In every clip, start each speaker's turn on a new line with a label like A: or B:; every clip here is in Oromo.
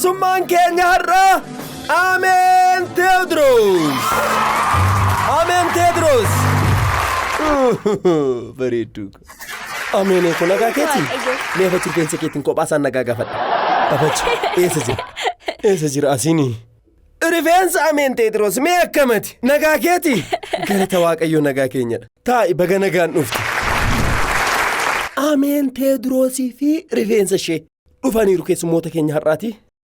A: Keessummaan keenya har'aa Ameen Teewdroos. Ameen Teewdroos. Bareedduu. Ameen kun nagaa keeti? Mee afachi rifeensa keetiin kophaa isaan nagaa gaafadha. Afachi eessa jira? Eessa jira asiinii? Rifeensa Ameen Teewdroos mee akkamati? Nagaa keeti? Galata Waaqayyoo nagaa keenyadha. Taa'i baga nagaan dhufte. Ameen Teewdroosii fi rifeensa ishee dhufaniiru keessummoota keenya har'aati.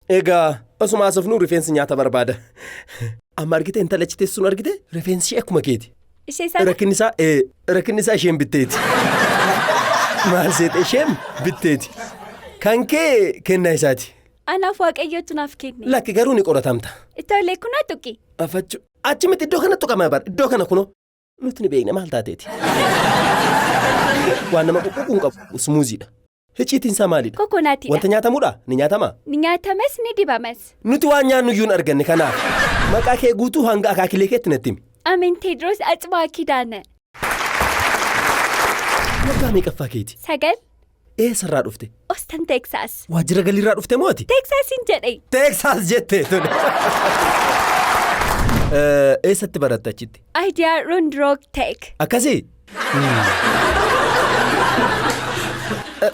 A: Egaa osuma haasofnuu rifeensi nyaata barbaada. Amma argite intala achi teessu sun argite rifeensi ishee akkuma keeti.
B: Ishee sana
A: Rakkinni isaa rakkinni isaa isheen bitteeti. Maal seete isheen bitteeti. Kan kee kennaa isaati.
B: Anaaf Waaqayyootu naaf kenne.
A: Lakki garuu ni qoratamta.
B: Ittoolee kunoo tuqi.
A: Afachu achi miti iddoo kana tuqama bara iddoo kana kunoo nuti ni beekna maal taateeti. Waan nama quqququu hin qabu smuuziidha. Hiciitiin isaa maalidha?
B: Kokonaatiidha.
A: Wanta nyaatamuudha? Ni nyaatama?
B: Ni nyaatamas ni dibamas.
A: Nuti waan nyaannu iyyuu hin arganne kanaaf. Maqaa kee guutuu hanga akaakilee keetti natti himi.
B: Ameen Teedroos Atsibaa Kidaane.
A: Waggaa meeqaffaa keeti?
B: 9.
A: Eessarraa dhufte?
B: Ostan Teeksaas.
A: Waajjira galiirraa dhufte moo ati?
B: Teeksaasiin jedhe.
A: Teeksaas jette tole. Eessatti baratte achitti?
B: Idea Round Rock Tech.
A: Akkasii?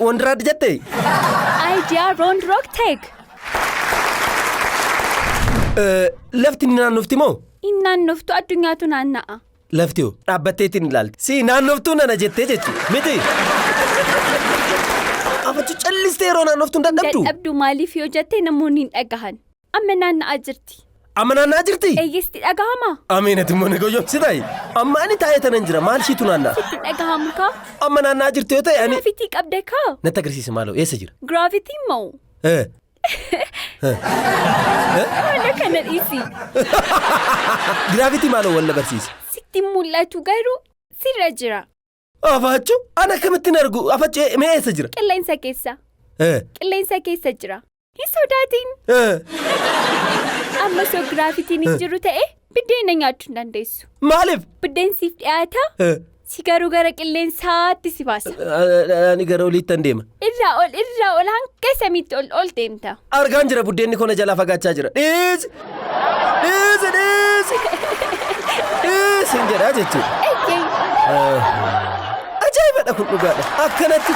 A: Wandiraad jette?
B: Idea Round Rock Tech.
A: Lafti ni naannofti moo?
B: Hin naannoftu addunyaatu naanna'a.
A: Lafti hoo? Dhaabbatteetiin ilaalti. Si naannoftuu nana jettee jechuudha. Miti? Afachu callistee yeroo naannoftu hin dadhabdu?
B: Dadhabdu maaliif yoo jette namoonni hin dhagahan. Amma naanna'aa jirti.
A: Amma naanna'aa jirti?
B: Eeyyee sitti dhagahama?
A: Ameen ati immoo na goyyomsitaayi. Amma ani taa'ee tanan jira maal ishiitu naanna'a?
B: Sitti dhagahamu kaa?
A: Amma naanna'aa jirti yoo ta'e ani.
B: Giraavitii qabda kaa?
A: Natti agarsiisi maaloo eessa jira?
B: Giraavitii moo? Haala kana dhiisi.
A: Giraavitii maaloo wal na barsiisi.
B: Sitti mul'atu garuu sirra jira.
A: Afachu ana akkamittiin argu afachu mee eessa jira?
B: Qilleensa keessa. Qilleensa keessa jira. Hin sodaatin. Amma osoo giraafitiin hin jiru ta'e biddeena nyaachuu hin dandeessu.
A: Maaliif?
B: Biddeen siif dhiyaata. Si garuu gara qilleensaatti si baasa.
A: Ani gara oliittan deema.
B: Irraa ol irraa ol hanga samiitti ol ol deemta.
A: Argaan jira buddeenni kona jalaa fagaachaa jira. Dhiisi! Dhiisi dhiisi! Dhiisi hin jedhaa jechuudha.
B: Eeyyee.
A: Ajaa'ibadha kun dhugaadha. Akkanatti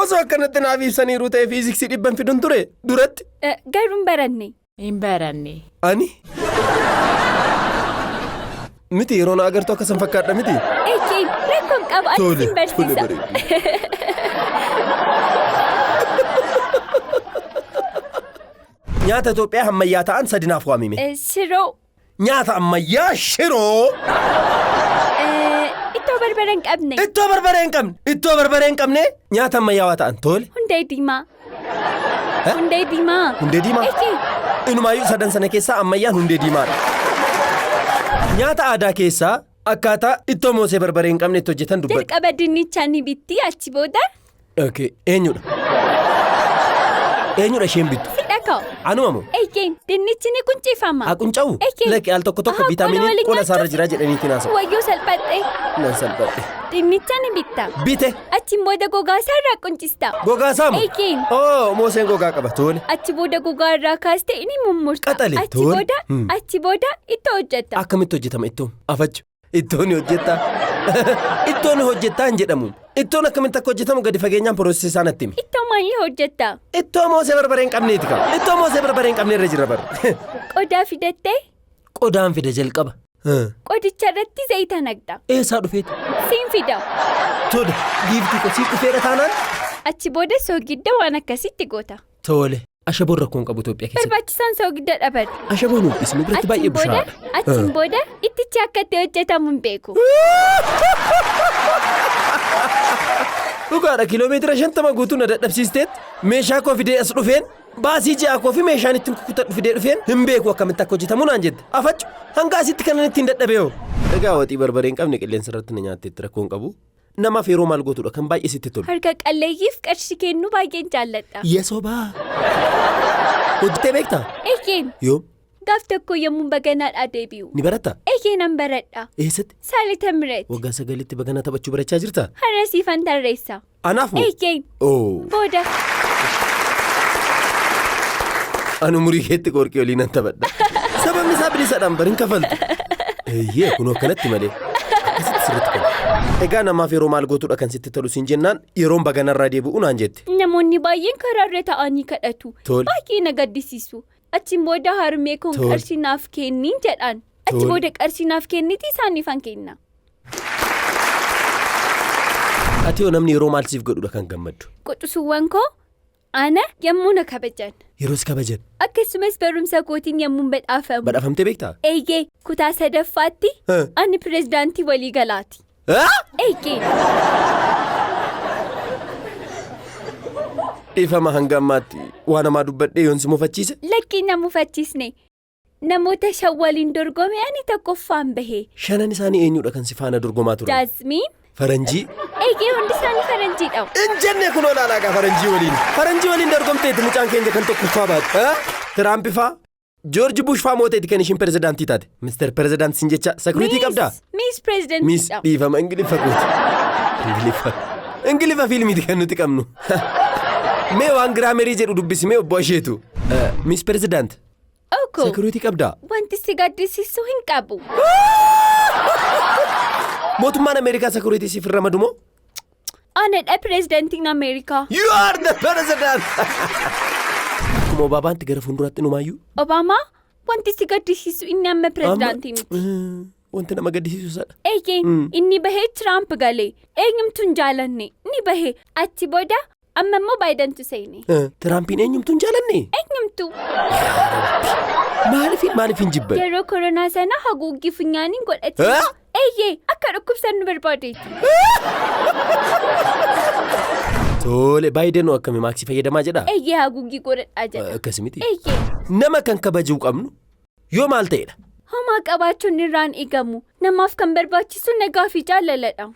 A: osoo akkanatti naaf ibsaniiru ta'e fiiziksii dhibban fidun ture duratti.
B: Garuu hin baranne.
C: Hin baranne.
A: Ani miti yeroo na agartu akkasan fakkaadha miti.
B: Eeyyee rakkoon qabu ani
A: Tole,
B: sin barsiisa.
A: tole bareedu. Nyaata Itoophiyaa ammayyaa ta'an sadi naaf waamime.
B: Shiroo.
A: Nyaata ammayyaa shiroo.
B: Ittoo barbaree hin qabne.
A: Ittoo barbaree hin qabne. Ittoo barbaree hin qabne nyaata ammayyaawaa ta'an tole.
B: Hundee diimaa. Hundee diimaa.
A: Hundee diimaa?
B: Eeyyee.
A: Inumaayyuu sadan sana keessaa ammayyaan hundee diimaadha. Nyaata aadaa keessaa akkaataa ittoo moosee barbaree hin qabne itti hojjetan dubbadhu.
B: Jalqaba dinnichaa ni bitti achi booda
A: Okay, eenyudha? Eenyudha isheen bittu?
B: Si dhaga'u.
A: Anuma moo?
B: Eeyyee dinnichi ni quncifama.
A: Haa qunca'u?
B: Eeyyee.
A: Lakki al tokko tokko
B: Ahaa, qola
A: viitaaminiin
B: waliin
A: qola isaarra
B: nyaachuuf.
A: jira jedhaniitiin haasa'u.
B: Wayyoo salphadhe.
A: Nan salphadhe.
B: Dinnicha ni bitta.
A: Bite.
B: Achiin booda gogaa isaa irraa quncista.
A: Gogaa isaa moo?
B: Eeyyee.
A: Oo mooseen gogaa qaba tole.
B: Achi booda gogaa irraa kaaste ni mummurta.
A: Qaxale,
B: Achi
A: tole.
B: booda achi booda ittoo hojjetta.
A: Akkamitti hojjetama ittoon? Afachu. Ittoon hojjettaa. Ittoon hojjettaa hin jedhamu. Ittoon akkamitti akka hojjetamu gadi fageenyaan piroosesii isaa natti himi.
B: Ittoo maalii hojjetta?
A: Ittoo moosee barbaree hin qabneeti qaba. Ittoo moosee barbaree hin qabne irra jira bara.
B: Qodaa fidattee
A: Qodaan fida jalqaba.
B: Qodicha irratti zayita naqxa.
A: Eessaa dhufeeti?
B: Siin fida.
A: Tole giiftii koo sii dhufeera taanaan.
B: Achi booda soogidda waan akkasitti goota.
A: Tole. Ashaboon rakkoo hin qabu Itoophiyaa keessatti.
B: Barbaachisaan soogidda dhaban.
A: Ashaboon nuuf dhiisi nu biratti baay'ee
B: Achiin booda
A: bushaadha.
B: achiin booda ittichi akka itti hojjetamu hin beeku.
A: Dhugaadha kiiloomeetira 50 guutuu na dadhabsiisteet meeshaa koo fidee as dhufeen baasii ji'aa koo fi meeshaan ittiin kukkutadhu fidee dhufeen hin beeku akkamitti akka hojjetamu naan jette. Afachu hanga asitti kanan ittiin dadhabee hoo. Egaa waxii barbaree hin qabne qilleensa irratti na nyaatteetti rakkoo hin qabu. Namaaf yeroo maal gootudha kan baay'ee sitti tolu.
B: Harka qalleeyyiif qarshii kennuu baay'een jaalladha.
A: Yesobaa. Hojjettee beektaa?
B: Eeyyeen.
A: Yoom?
B: Gaaf tokko yommuun baganaadhaa deebi'u.
A: Ni baratta?
B: Eeyyee nan baradha.
A: Eessatti?
B: Saalita Mireet.
A: Waggaa sagalitti baganaa taphachuu barachaa jirtaa?
B: Har'a siifan tarreessa.
A: Anaaf moo?
B: Eeyyeen.
A: Oo.
B: Booda.
A: Ani umurii keetti qorqii olii nan taphadha. Sababni isaa bilisadhaan bari hin kafaltu. Eeyyee kunoo akkanatti malee. Akkasitti sirriitti qabu. Egaa namaaf yeroo maal gootuudha kan sitti tolu siin jennaan yeroon baganarraa deebi'u naan jette.
B: Namoonni baay'een karaarra taa'anii kadhatu.
A: Tole.
B: Baay'ee na gaddisiisu. Achiin booda harmee koon
A: Tole.
B: qarshii naaf kenniin jedhaan. Achi
A: Tole.
B: booda qarshii naaf kenniti isaaniifan kenna.
A: Ati yoo namni yeroo maal siif godhudha kan gammaddu?
B: Quxisuuwwan koo ana yommuu na kabajan.
A: Yeroo si kabajan.
B: Akkasumas barumsa kootiin yommuu badhaafamu.
A: Badhaafamtee beektaa?
B: Eeyyee kutaa sadaffaatti ani pirezidaantii waliigalaati. Eeyyee.
A: Dhiifama hanga ammaatti waan hamaa dubbadhee yoon si mufachiise?
B: Lakkii na mufachiisne. Namoota shan waliin dorgome ani tokkoffaan bahe.
A: Shanan isaanii eenyudha kan si faana dorgomaa turan?
B: Jaazmiin.
A: Faranjii.
B: Eeyyee hundi isaanii faranjiidha.
A: In jenne kunoo laalaa gaa faranjii waliin. Faranjii waliin dorgomteeti mucaan keenya kan tokkoffaa baate. Tiraamp faa Joorji Bush faa mooteeti kan ishiin pirezidaantii taate. Mister Pirezidaanti sin jecha sakuriitii qabdaa?
B: Miis
A: Miis
B: pirezidaantiidha.
A: dhiifama Ingiliffa kooti. Ingiliffa. Ingiliffa fiilmiiti kan nuti qabnu. Mee waan giraamerii jedhu dubbisi mee obbo Asheetu. Miis Pirezidaant.
B: Oko.
A: Sakuriitii qabdaa?
B: Wanti si gaddisiisu hin qabu.
A: Mootummaan Ameerikaa sakuriitii siif ramadu moo?
B: Anadha pirezidaantiin Ameerikaa.
A: You are the president! Akkuma Obaabaanti gara fuulduraatti numaayyuu.
B: Obaamaa wanti si gaddisiisu inni amma pirezidaantii miti.
A: Wanti nama gaddisiisu sadha.
B: Eeyyee inni bahee Tiraamp galee eenyumtu hin jaalanne ni bahee achi booda amma immoo Baayidantu seene.
A: Tiraampiin eenyumtu hin jaalanne?
B: Eenyumtu.
A: Maaliifin maaliifin jibban?
B: Yeroo koronaa sana haguuggii funyaaniin godhate. Eeyyee akka dhukkubsannu barbaadeeti.
A: Tole Baayiden akkami maaksii fayyadamaa jedhaa?
B: Eeyyee haguuggii godhadhaa jedha.
A: Akkas miti.
B: Eeyyee.
A: Nama kan kabajuu qabnu yoo maal ta'edha?
B: Homaa qabaachuun irraan eegamu namaaf kan barbaachisu nagaa fi jaalaladha.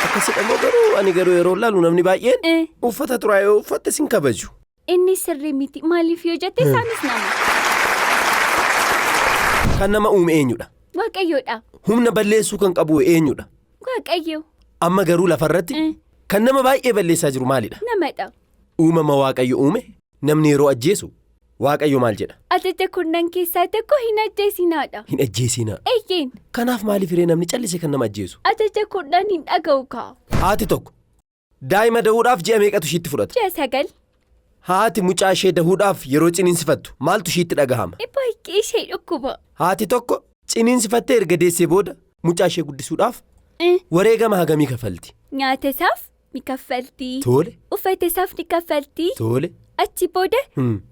A: Akkasidha moo garuu ani garuu yeroo laalu namni baay'een uffata xuraa'ee yoo uffatte sin kabaju.
B: Inni sirrii miti maaliif yoo jette isaanis nama.
A: Kan nama uume eenyudha?
B: Waaqayyoodha.
A: Humna balleessuu kan qabu eenyudha?
B: Waaqayyo.
A: Amma garuu lafarratti kan nama baay'ee balleessaa jiru maalidha?
B: Namadha.
A: Uumama Waaqayyo uume namni yeroo ajjeesu Waaqayyo maal jedha?
B: Ajaja kurnan keessaa tokko hin ajjeesinaadha.
A: Hin ajjeesinaa.
B: Eeyyeen.
A: Kanaaf maaliif hiree namni callise kan nama ajjeesu?
B: Ajaja kurnan hin dhaga'u kaa.
A: Haati tokko daa'ima dahuudhaaf ji'a meeqatu ishiitti fudhata?
B: Ji'a 9.
A: Haati mucaa ishee dahuudhaaf yeroo ciniinsifattu maaltu ishiitti dhagahama?
B: Baay'ee ishee dhukkuba.
A: Haati tokko ciniinsifattee erga deessee booda mucaa ishee guddisuudhaaf wareegama hagamii kaffalti?
B: Nyaata isaaf ni kaffalti.
A: Tole.
B: Uffata isaaf ni kaffalti.
A: Tole.
B: Achi booda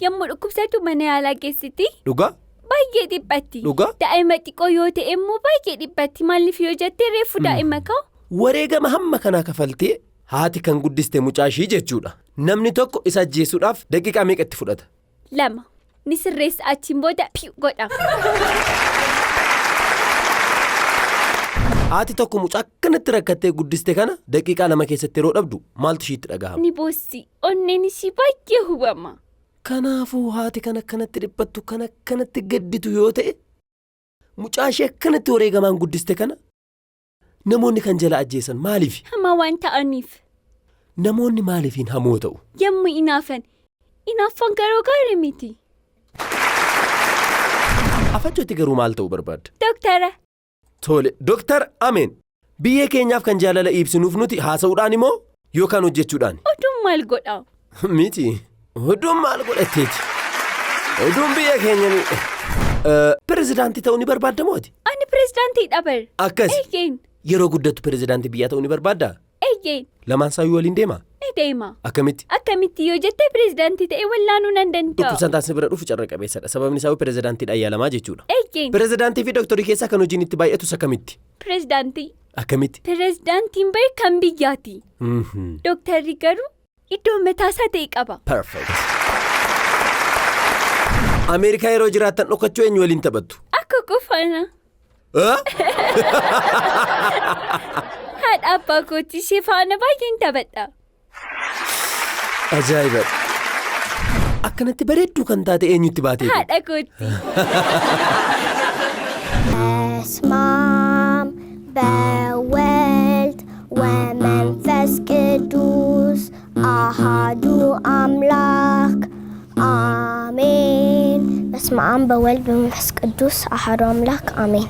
B: yommuu dhukkubsatu mana yaalaa geessiti.
A: Dhugaa?
B: Baay'ee dhiphatti.
A: Dhugaa?
B: Daa'ima xiqqoo yoo ta'e immoo baay'ee dhiphatti. Maaliif yoo jette reefu daa'ima ka'u?
A: Wareegama hamma kanaa kafaltee haati kan guddiste mucaa ishii jechuudha. Namni tokko isa ajjeesuudhaaf daqiiqaa meeqatti fudhata?
B: 2. Ni sirreessa achiin booda piu godha.
A: Haati tokko mucaa akkanatti rakkattee guddiste kana daqiiqaa 2 keessatti yeroo dhabdu maaltu ishiitti dhagahama?
B: Ni boossi. Onneen ishii baay'ee hubama.
A: Kanaafuu haati kan akkanatti dhiphattu kan akkanatti gadditu yoo ta'e mucaa ishee akkanatti wareegamaan guddiste kana namoonni kan jala ajjeesan maaliif?
B: Hamaa waan ta'aniif.
A: Namoonni maaliifiin hamoo ta'u?
B: Yommuu inaafan. Inaaffan garuu gaarii miti.
A: Afachooti garuu maal ta'uu barbaadda?
B: Dooktara.
A: Tole, Dooktar Ameen. Biyya keenyaaf kan jaalala ibsinuuf nuti haasa'uudhaan immoo yookaan hojjechuudhaan?
B: Oduun maal godha?
A: Miti. Oduun maal godhatteeti? Oduun biyya keenya ni... Pirezidaantii ta'uu ni barbaadda mooti?
B: Ani pirezidaantiidha bar.
A: Akkas.
B: Eeyyeen.
A: Yeroo guddattu pirezidaantii biyyaa ta'uu ni barbaaddaa?
B: Eeyyeen.
A: Lamaan saayyuu waliin deema?
B: Ni deema.
A: Akkamitti?
B: Akkamitti yoo jette pirezidaantii ta'e wallaanuu nan danda'a.
A: Dhukkubsataan si bira dhufu carra qabeessadha. Sababni isaa pirezidaantiidhaan yaalamaa jechuudha.
B: Eeyyeen.
A: Pirezidaantii fi dooktorii keessaa kan hojiin itti baay'atus akkamitti?
B: Pirezidaantii.
A: Akkamitti?
B: Pirezidaantiin bari kan biyyaati. Dooktarri garuu iddoo mataasaa ta'e qaba.
A: Perfect. Ameerikaa yeroo jiraattan dhokachuu eenyu waliin taphattu?
B: Akka qofaana. Haadha abbaa kootii ishee faana baay'een taphadha.
A: Ajaa'iba! Akkanatti bareedduu kan taate eenyutti baatee?
B: Haadha kootii.
C: በስመ አብ በወልድ ወመንፈስ ቅዱስ አሐዱ አምላክ። በወልድ በመንፈስ ቅዱስ አሐዱ አምላክ አሜን።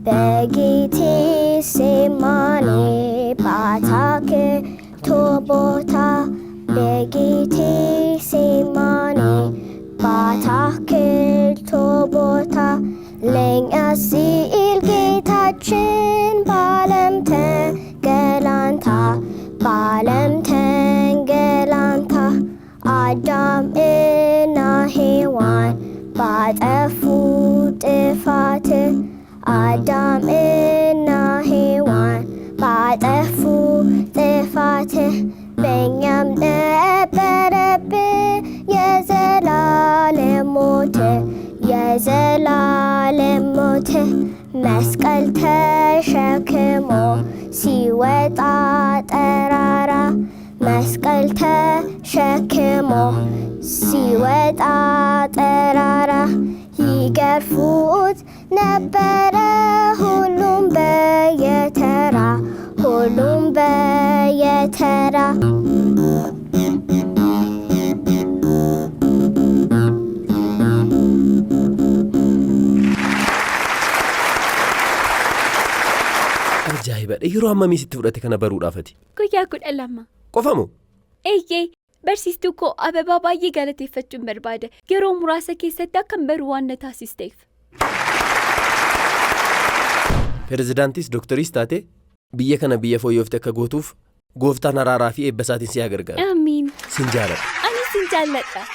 C: በጌቴ ሴማኔ በአታክልቱ ቦታ፣ በጌቴ ሴማኔ በአታክልቱ ቦታ፣ ለእኛ ሲል ጌታችን በዓለም ተንገላታ፣ በዓለም ተንገላታ። አዳም እና ሔዋን ባጠፉ ጥፋት፣ አዳም እና ሔዋን ባጠፉ ጥፋት፣ በእኛም ነበረብን የዘላለም ሞት፣ የዘላለም ሞት። መስቀል ተሸክሞ ሲወጣ ተራራ፣ መስቀል ተሸክሞ ሲወጣ ተራራ፣ ይገርፉት ነበረ ሁሉም በየተራ፣ ሁሉም በየተራ።
A: Ajaa'ibadha! Yeroo hammamii sitti fudhate kana baruudhaaf ati?
B: Guyyaa 12.
A: Qofamoo?
B: Eeyyee, barsiistuu koo Ababaa baay'ee galateeffachuun barbaada. Yeroo muraasa keessatti akkan baru waan na taasisteef.
A: Pirezidaantiis dooktoriis taate biyya kana biyya fooyyofte akka gootuuf gooftaan araaraa fi eebba isaatiin si haa gargaaru.
B: Amiin.
A: Sin jaaladha.
B: Anis sin jaalladha.